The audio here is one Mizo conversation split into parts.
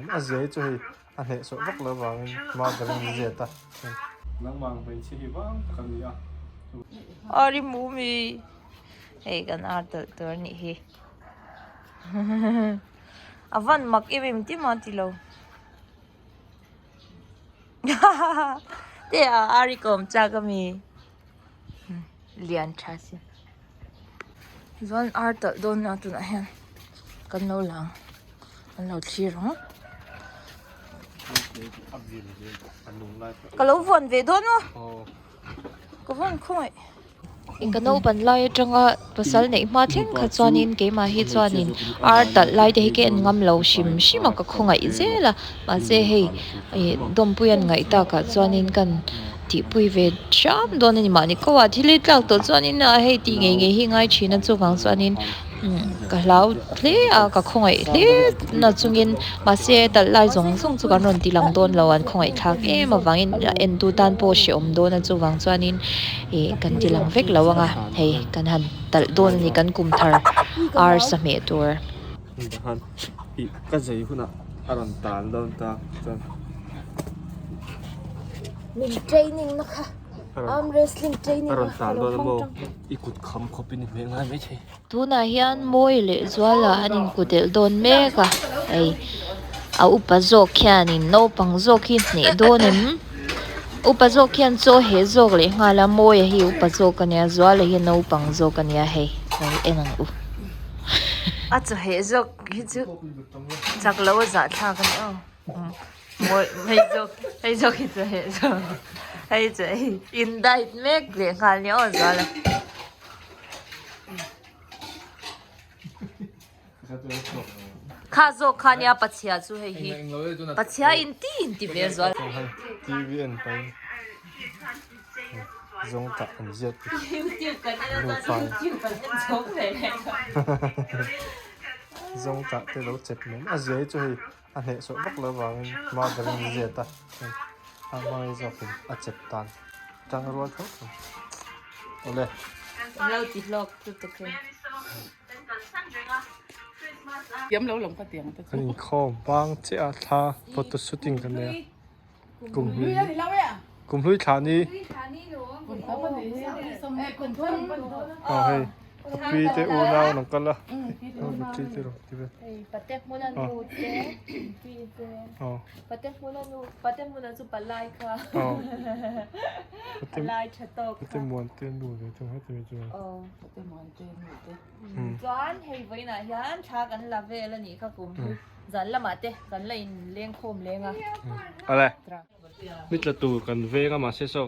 A zia hi chu hei a hnehsawh vak lo vangin mother-in a ziat a. Nangmah ang hmeichhia hi vang tak a ni a. Ari mumi hei kan ar tawlh tur a nih hi a van mak em em ti maw ti lo te a ari kawm chak a mi lian tha si chuan ar tawlh dawn a tunah hian kan lo lang an lo thlir ang ka lo vuan ve dawn maw ka vawn khawngaih. Ka naupan lai atanga pasal neih hma thleng kha chuanin keimah hi chuanin ar talh lai te hi ka en ngam lo hrim hrim a ka khawngaih zel a mahse hei ih dawmpui an ngaih takah chuanin kan tihpui ve hram dawn a ni mahni ko ah thil hi tlak tawh chuanin a hei tih ngei ngei hi ngai thin a chuvang chuanin ka hlau hle a ka khawngaih hle na chungin mahse talh lai zawng zawng chu kan rawn ti lang dawn lo an khawngaih thlak em avangin a en tu tan pawh hrehawm dawn a chuvang chuanin ih kan ti lang vek lo ang a hei kan han talh dawn a ni kan kum thar ar sa hmeh tur. Ka zei hunah a rawn tal dawn ta chuan. Min training na kha arm wrestling training a rawn tal dawn a maw i kut kham khawp in i hmeh ngai mai thei. Tunah hian Mawi leh Zuala an inkudelh dawn mek a hei a upa zawk hianin naupang zawk hi hneh dawn em upa zawk hian chaw heh zawk leh nghal a Mawia hi upa zawk a nia Zuala hi naupang zawk a nia hei lo en ang u. A chaw heh zawk hi chu chak lo a zahthlak a ni aw mawi hei zawk hei zawk hi chaw heh zawk hei chu hei in diet mek leh nghal a ni aw Zuala. Kha zawk kha nia Pachhia chu hei hi Pachhia in ti in ti ve zual. TV en pahin zawng tah an ziat YouTube kan en a chuan YouTube kan en chhawk ve leh zawng tah te lo chep mai a zia hi chu hei a hnehsawh vak lo vangin mother in a ziat a a hmangaih zawkin a chep tan tang rual tho tho awle. Kan lo ti hlawk lutuk hi. Kan inkhawm bang chiah a thla photo shooting kan nei a kumhlui kumhlui thla ni aw hei ka pi te unau an lo kal a ka pi te rawn ti vel aw aw pate muan te nu ve thung heti mai chuan. Chuan hei vawiinah hian thla kan la vel a nih kha kum hi zan lamah te kan la in leng khawm leng a. Awle ni tla tur kan veng a mahse saw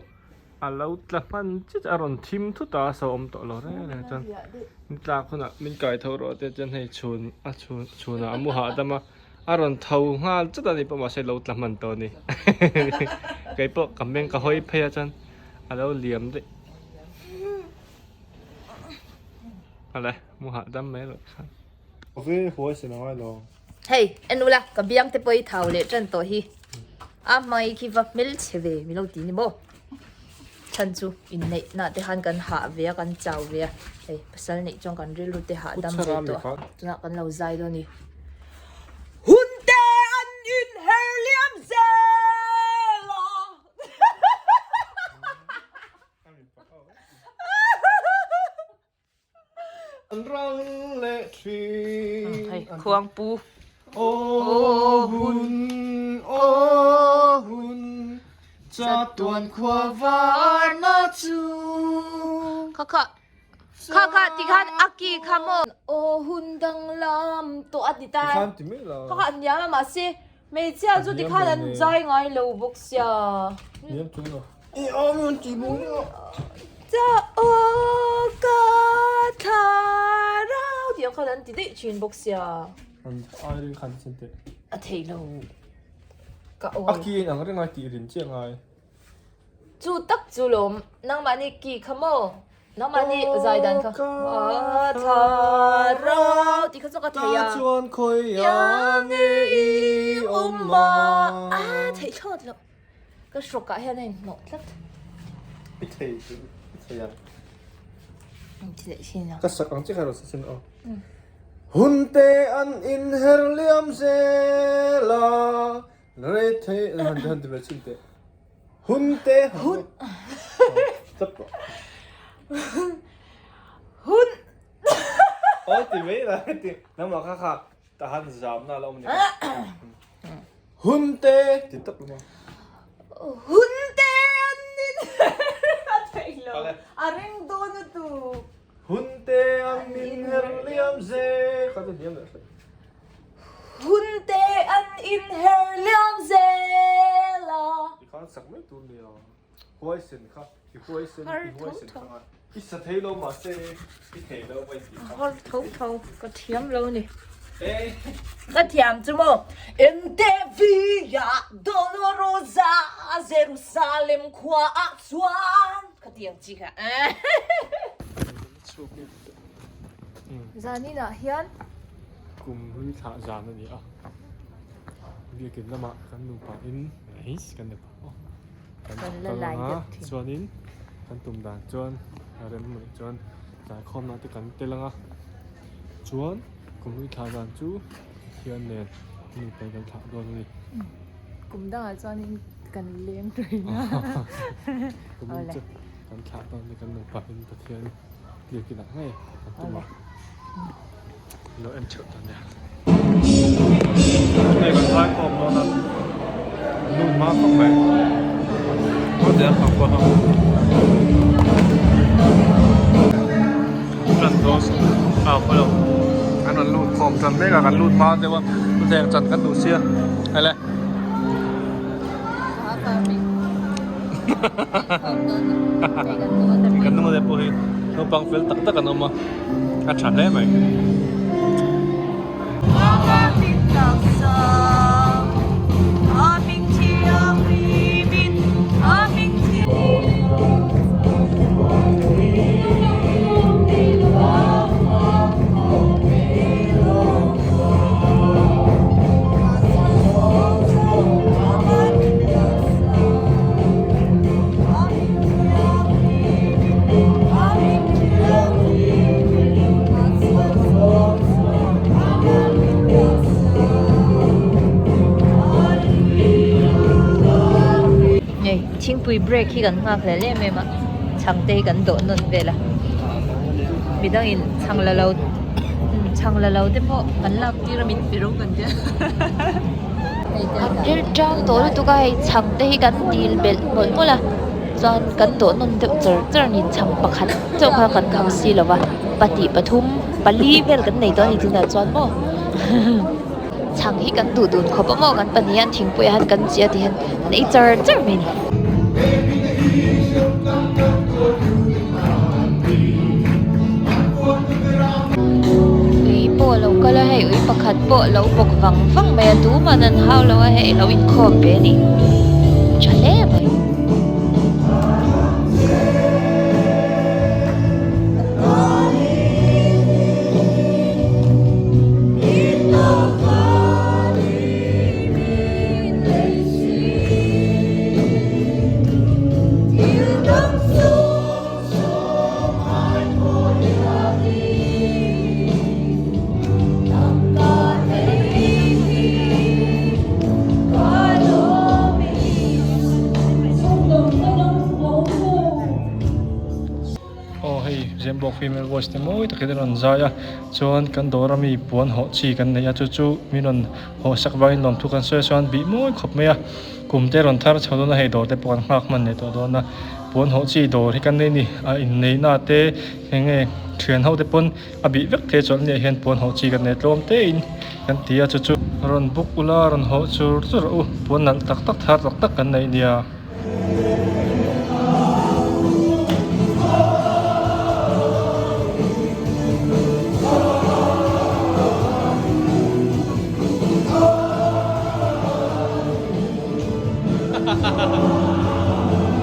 a lo tla hman chiah a rawn thim thut a saw awm tawh lo reng reng chuan ni tlak hunah min kai tho rawh te chuan hei chhun a chhun chhunah a mu hahdam a a rawn tho nghal chat a ni pawh mahse lo tla hman tawh a ni keipawh ka meng ka hawi phei a chuan a lo liam daih. Ale mu hahdam mai loh khan. Ove huai sin angai lo. Hei en ula ka biang te pawh hi thau leh tan tawh hi a hmai khi va hmelchhe ve mi lo ti ni maw chhan chu inneih nah te khan kan hah ve a kan chau ve a hei pasal neih chuan kan rilru te hahdam ve tawh a tunah kan lo zai dawn a ni. Hun te an inher liam zel a. An ral leh thin. Hei khuang pu. Aw hun, aw hun, chatuan khua varna chu. Kha kha, kha kha tikhan a ki kha maw. Aw hun danglam tawh a ti ta. Tikhan ti mai la. Kha kha an niam a mahse Hmeichhia chu tikhan an zai ngai lo bawk sia. Niam chung lo. I awm an ti bawk a. Cha aw ka thla rau tih ang khan an ti daih thin bawk sia. An ai ring khan sin teh. A thei lo. Ka aw. A ki in ang reng ai tih rin chiah ngai. Chu tak chu lawm nangmahni ki kha maw. Nangmahni zai dan kha a thla rau tih kha chu ka thei a. Chuan khawi a nge i awm a. A theih thlawt loh. Ka hrawkah hian a inhnawh tlat. I thei chu i thei ang. Ka sak ang che kha rawh sa sin aw. Hun te an inher liam zel a, rei thei han han ti ve chhin teh. Hun te hun tap rawh. Hun Aw ti mai la ti nangmah kha kha tahan zamna a la awm a ni kha. Hun te ti tap rawh. Hun te an inher a theih lo a ring dawn a tu. Hun te an inher liam zel kha chu hniam leh hret. Hun te an inher liam zel a. Ti khan sak mai tur nia. Huaisen kha i huaisen i huaisen kha ngai. I sa thei lo mahse i thei lo mai tih kha. Har tho tho ka thiam lo ni. Ka thiam chu maw? Ente via Dolorosa Jerusalem khua ah chuan ka ti ang chi kha. Zanin ah hian. Kum hlui thlah zan a ni a, biakin lamah kan nupa in kan nupa aw kan kal ang a chuanin kan tum dan chuan a rem mai chuan zaikhawmna te kan tel ang a chuan kum hlui thlah zan chu Pathian nen nupa in kan thlah dawn a ni. Kum dangah chuanin kan leng tawhin a. Kum in chu kan thlah dawn ni kan nupa in Pathian biakin ah ngei kan tum a. Lo en theuh ta nia. Hei kan zai khawm dawn a nu hma khawp mai. Hawte a khawp bawk a. Tan dawn a khaw lo. An rawn lut khawm tan mek a kan lut hma deuh a thuthleng chan kan duh sia hei le. Kan hnung te pawh hi naupang fel tak tak an awm a a tha hle mai. Hei thingpui break hi kan nghak hlel em em a chhang te hi kan dawh nawn vel a midangin chhang la lo chhang la lo te pawh kan lak tir a min pe ro kan tia. An ril tang tawh lutuk a hei chhang te hi kan dil belh mawlh mawlh a chuan kan dawh nawn deuh char char a ni chhang pakhat chauh kha kan kham si lo va pahnih pathum pali vel kan nei tawh a ni tunah chuan maw chhang hi kan duh dun khawp a maw kan pahnih hian thingpui ah hian kan chi a ti hian kan ei char char mai a ni. Ui pawh a lo kal a hei ui pakhat pawh a lo bawk vang vang mai a tuman an hau lo a hei a lo inkhawm ve a ni tha hle mai. Aw hei Zembawk female voice te mawi takin a rawn zai a chuan kan dawr ami puan hawh chi kan nei a chu chu min rawn hawh sak vangin lawmthu kan sawi a chuan bih mawi khawp mai a kum te rawn thar chho dawn a hei dawr te pawh kan nghak hman leh tawh dawn a puan hawh chi dawr hi kan nei a ni a inneihna te eng nge thian ho te pawn a bih vek thei chuan aniah hian puan hawh chi kan nei tlawm te in kan ti a chu chu rawn buk ula rawn hawh chur chur rawh u puan nalh tak tak thar tak tak kan nei nia.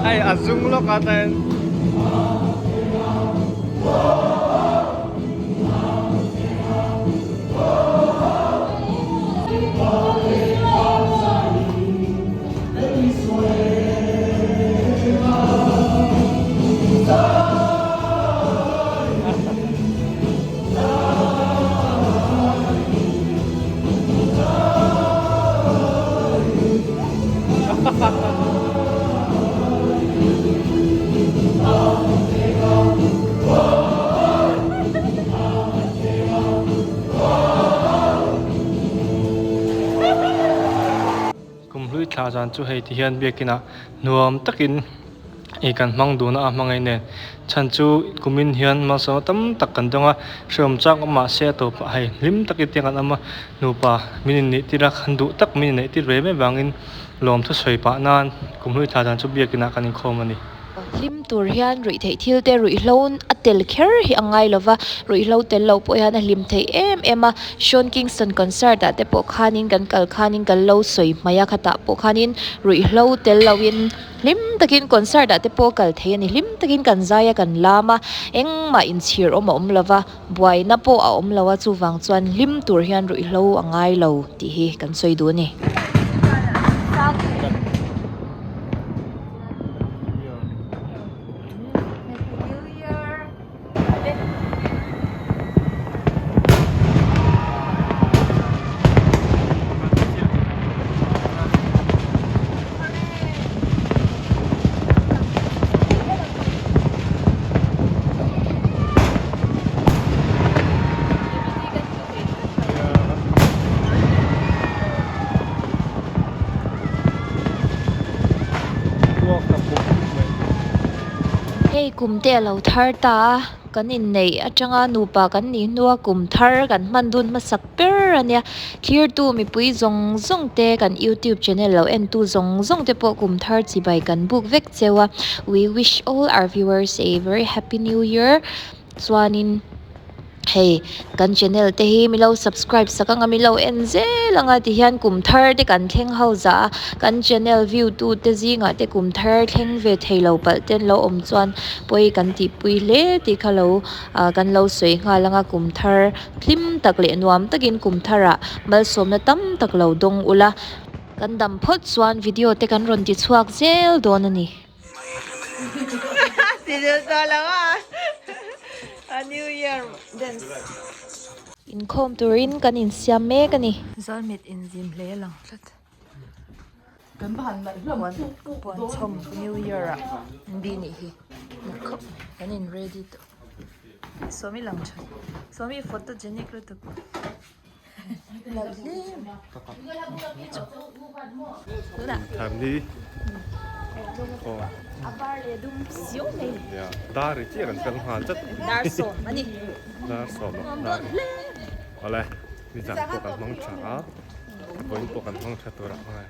Hei a zung lawk a ten. thla zan chu hei ti hian biakin ah nuam takin ih kan hmang dun a a hmangaih nen chhan chu kumin hian malsawmna tam tak kan dawng a hrehawm chak awm mahse a tawpah hei hlim takin tiang an awm a nupa min inneih tir a kan duh tak min inneih tir ve mai vangin lawmthu sawi pah nan kumhlui thla zan chu biakin ah kan inkhawm a ni. Hlim tur hian ruih theih thil te ruihhlo a tel kher hi a ngai lova, ruihhlo tel lo pawh hian a hlim theih em em a, Sean Kingston concert ah te pawh khanin kan kal khanin kan lo sawi hmai a khatah pawh khanin ruihhlo tel loin hlim takin concert ah te pawh kal thei a ni, hlim takin kan zai a kan lam a, engmah inchhir awm a awm lova, buaina pawh a awm lo a chuvang chuan hlim tur hian ruihhlo a ngai lo tih hi kan sawi duh a ni. Hei kum te a lo thar ta a, kan inneih atanga nupa kan nih hnua kum thar kan hman dun hmasak ber a nia. Thirtu mipui zawng zawng te kan youtube channel lo entu zawng zawng te pawh kum thar chibai kan buk vek cheu a. We wish all our viewers a very happy new year. Chuanin hei kan channel te hi milo subscribe sak anga milo en zel anga tihian kum thar te kan thleng ho zah a kan channel view tu te zingah te kum thar thleng ve thei lo palh te an lo awm chuan pawi kan tih pui hle tih kha lo ah kan lo sawi nghal anga kum thar hlim tak leh nuam takin kum tharah malsawmna tam tak lo dawng ula kan dam phawt chuan video te kan rawn ti chhuak zel dawn a ni. Inkhawm turin kan insiam mek a ni. Zalmit inzim hle lang tlat. Puan chhawm New Year ah an bih nih hi. Khawp mai kan in ready tawh. Sawmi lang tha. Sawmi photogenic lutuk. Thar ni aw nia dar ri chiah kan kal nghal chat dar sawm a dar awle nizan pawh kan hmang tha a vawiin pawh kan hmang tha tur ah ngai.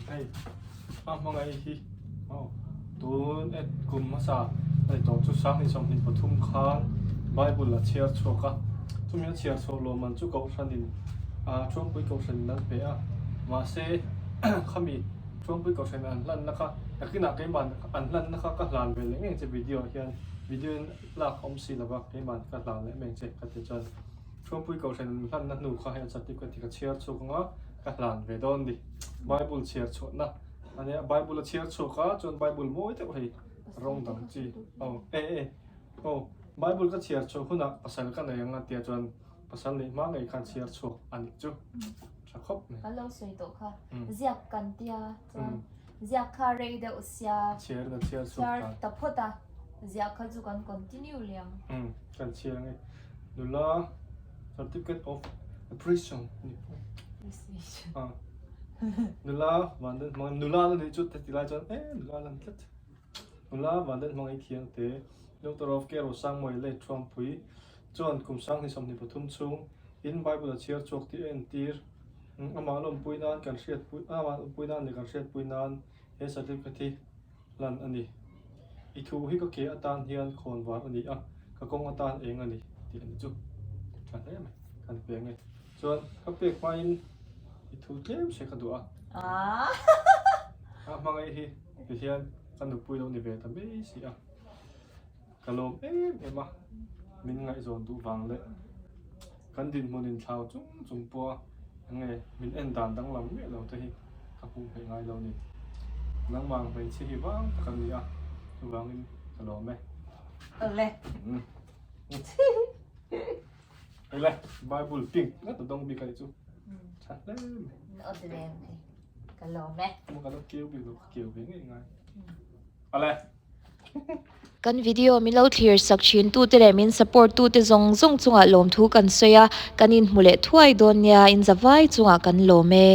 Hei a hmangaih hi aw tun et kum hmasa hei tawh chu sanghnih 23 khan bible a chhiar chhuak a chumi a chhiar chhuah lawm man chu kohhranin ah Thuampui kohhranin an pe a mahse khami Thuampui kohhranin an hlanna kha nakinah keimah an hlanna kha ka hlan ve leh ngei che video ah hian video in lak awm si lova keimah ka hlan leh mai ang che ka ti chuan Thuampui kohhran an hlanna hnu kha hei a certificate hi ka chhiar chhuak ang a. ka hlan ve dawn ni. Bible chhiar chhuahna ania Bible a chhiar chhuak a chuan Bible mawi deuh hei rawng dang chi aw e e aw Bible ka chhiar chhuah hunah pasal ka nei ang a tia chuan pasal neih hma ngei khan chhiar chhuak a nih chu tha khawp mai. Kan lo sawi tawh kha ziak kan tia chuan ziak kha rei deuh sia chhiar na chhiar chhuak chhiar ta phawt a ziak kha chu kan continue leh ang. Kan chhiar ang e nula certificate of appreciation ni pawh nula van den hmang nula la nih chu ti lai chuan e nula lan tlat nula van den hmang ei thiang te Doctor of Care Rosangmawii leh Thuampui chuan kum sanghnih 23 chhung in Bible a chhiar chhuak tih a entir amah lawmpui nan kan hriatpui amah lawmpui nan leh kan hriatpui nan he certificate hi lan a ni. I thu hi ka ke atan hian khawn var a ni a, ka kawng atan eng a ni tih a ni chu. Tha hle mai, kan pe ange. Chuan ka pek hmain i thu tlem se ka duh a. A hmangaih hi ti hian ka nupui lo ni ve ta mai si a. Ka lawm em em a, min ngaihzawn duh vang leh kan dinhmun inthlau chung chung pawha enge min en dan danglam miah lo te hi ka hmuh hmeih ngai lo ni. Nangmah ang hmeichhia hi vang tak a ni a, chuvangin ka lawm e. Awle. Awle, Bible pink ngat a dawng bik a nih chu. Tha hle mai. Awle mai, ka lawm e. Ka lo keu bik lo, ka keu ve ngei ngai. Awle. Kan video min lo thlir sak thin tute leh min support tute zawng zawng chungah lawmthu kan sawi a, kan inhmu leh thuai dawn nia, inzavai chungah kan lawm e.